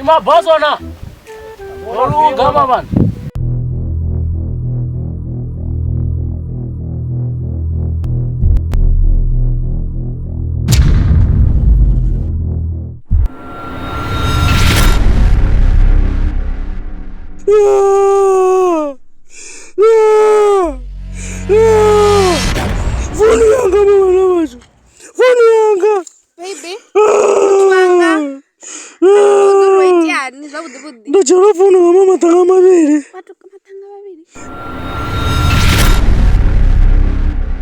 Mabazona. Oluga vanhu. Foni yanga mwana wacho. Foni yanga. Baby. Muthu wanga. Ro itani zwavhuḓi vhuḓi. Ndo dzhielwa founu nga mamaṱanga mavhili. Vhathu maṱhanga vhavhili.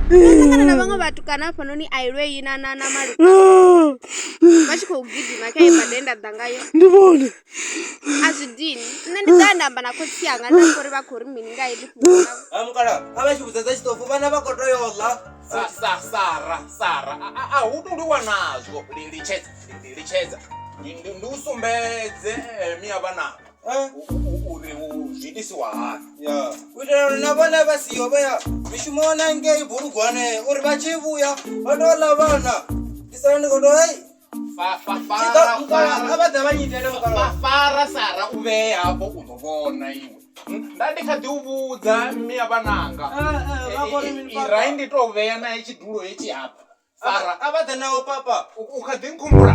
Ndo ṱangana na vhaṅwe vhatukana hafhanoni a ilwei na na na malu vha tshi khou gidima kha ye bada ye nda ḓa ngayo. Ndi vhone. A zwi dini. Nṋe ndi ḓo ya nda amba na khotsi anga nda pfa uri vha khou ri mini nga heḽi fhungo ḽavho. Ha mukala, a vha tshi vhudza dza tshiṱofu vhana vha khou tea u ḽa. Sa, sa, Sara, Sara, a, a, a hu tou lwiwa nazwo. Li, litshedza, li, litshedza. Ndi, ndi, ndi u sumbedze eh, mia vhananga Eh? uri u zwi itisiwa hani. Ya. U itela uri na vhone vha siho vha ya mishumoni ngei bulugwane uri vha tshi vhuya vha tou ḽa vhana. Ndi sala ndi khou tou hei. Fa, fa, Tshi fara, ḓo mukala fara. a vha ḓe vha nyitele mukala. Fa, fara Sara u vhee hafho u ḓo vhona iwe. Hmm? Nda ndi kha ḓi u vhudza mia vhananga. Eh, eh, vha khou ri mini papa? Irai ndi tou vhea na tshidulo hetshi hafha. Sara, A vha ḓe nawo papa. u kha ḓi nkhumbula?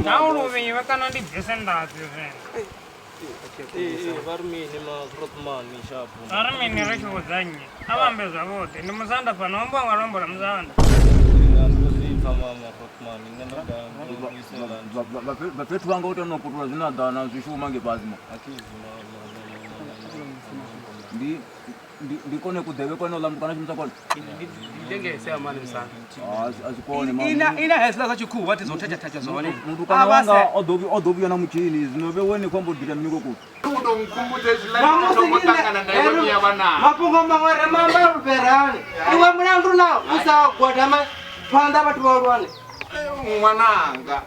Ndaulovhiwa kana ndi bvise nḓadzi zwino. Vha ri mini ma Rothman shapu. A ri mini ri tshi vhudza nnyi? A vha ambe zwavhuḓi. Ndi musanda fhano, ho ambiwa nga luambo lwa musanda. Ndo zwi pfa mama Rothman, nṋe ndo ḓa ndo vhuisela. Vhafhethu vhanga u tea u putula zwine a ḓa na zwi shuma ngei fhasi ma. Ndi ndi ndi kone kuḓevhe kone uḽa muthu kana shumisa kone. Ah, a zwi kone mama. Ina ina hezwiḽa zwa tshikhuwa thi zwo thatha thatha zwone. Muthu kana wanga o ḓo o ḓo vhuya na mutshini zwino vhe wene khou amba u ḓita mini koku. U ḓo nkhumbudza hezwiḽa ndi tshi thoma u ṱangana na iwe mia vhananga. Mafhungo maṅwe ri mamba lufherani. Iwe mulandu na u sa gwadama phanḓa vhathu vhahulwane. Ṅwananga.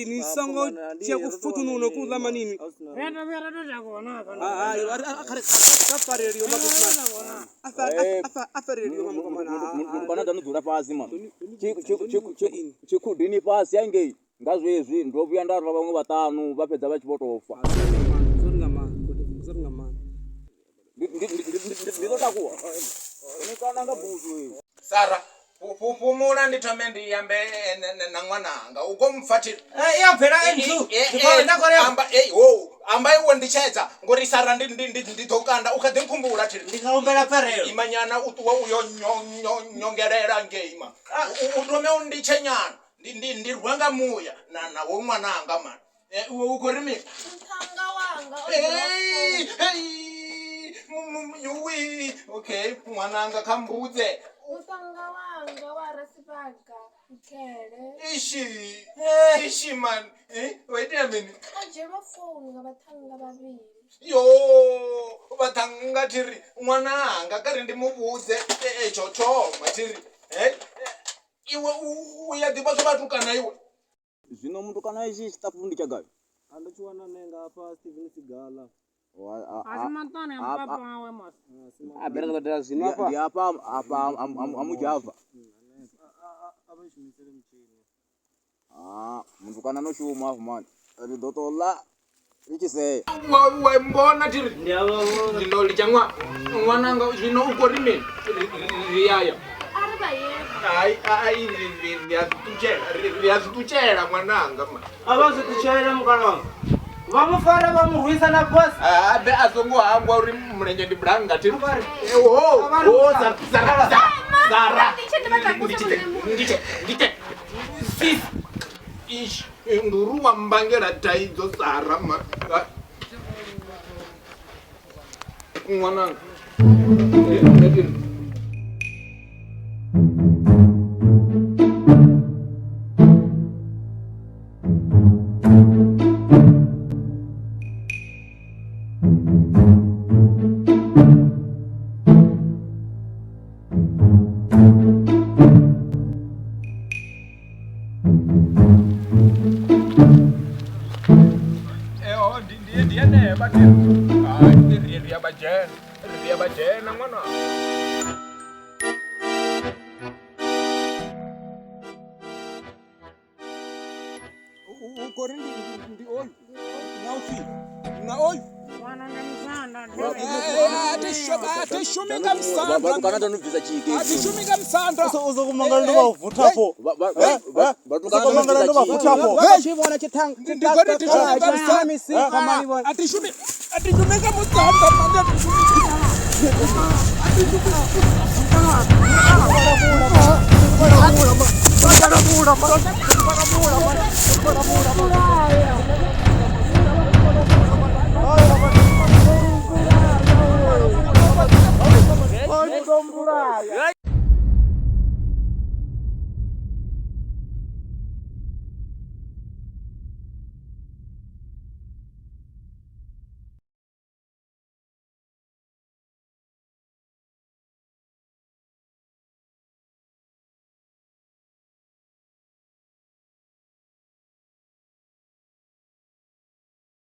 Ni songo dzhia kufuṱununo kuḽa manini. Ri a tou vhuya ra tou takuwa na hafha. Hai, a fareliwa makomana. A fareliwa makomana. Muthu kana ḓa no dzula fhasi ma. Tshikhudini fhasi hangei nga zwezwi ndo vhuya nda rwa vhaṅwe vhaṱanu vha fhedza vha tshi vho tou fa. Ndi ndi ndi ndi ḓo takuwa. Ni kana nga buzu iyi. Sara, fhumula ndi thome ndi ambe na ṅwananga. U khou mpfa thi. Eh, i a bvela Andrew. Ndi khou- nda khou ri- Amba, ei, ho, amba iwe ndi tshedza ngori Sara ndi ndi ndi ndi ḓo kanda u kha ḓi nkhumbula thi. Ndi nga humbela pfarelo. Imanyana u ṱuwe u yo nyongelela ngei ma. U thome u nditshe nyana. Ndi ndi ndi rwa nga muya na na wo ṅwananga man. Iwe u khou ri mini? Muṱhannga wanga o dzhielwa Hey, founu. hey, yuwi. Okay, ṅwananga kha mbudze. Muṱhannga wanga wa Rasivhaga Nkhele. Ishi, ishi man. Eh, wa itea mini? O dzhielwa founu nga vhaṱhannga vhavhili. Yo, vhaṱhannga thiri ṅwananga kha ri ndi mu vhudze tsho thoma thiri. Eh, iwe u ya ḓivha zwa vhatukana iwe. Zwino muthu kana itshi tshiṱafu ndi tsha gai? Ndo tshi wana nṋe nga hafha Steven Sigala. A si maṱoni a mupapa wawe mos. A bere ḓo dela zwino afha. Ndi afha afha a mujava. Ah, mutukana no shuma afho mani. Ri ḓo to ḽa ri tshi sea. Wa mbona thi ri ndi ndo litsha ṅwananga zwino u khou ri mini? Ri ya ya. A ri vha ye. Hai hai ri a zwi ṱutshela ri a zwi ṱutshela ṅwananga ma. A vha zwi ṱutshele mukalaha. Vha mu fara vha mu rwisa na bosi. Habe a songo hangwa uri mulenzhe ndi bulanga thi. Ho ho Sara Sara. Nditshe nditshe. Sis. Ish nduru wa mbangela thaidzo Sara ma. Ṅwananga. Ndi henevha thi. Hai ri a vha dzhena ri a vha dzhena ṅwana. U khou ri ndi oyu na ufhio na oyu. Ṅwana ndi musanda. A thi shumi nga musanda. Vhatukana ndo no bvisa tshike. A thi shumi nga musanda. U sokou mangala ndo vha u vutha afho. Vhatukana Sokou mangala ndo vha vutha afho. Ndi khou ri thi shumi nga musanda. A thi shumi nga musanda mani a thi shumi.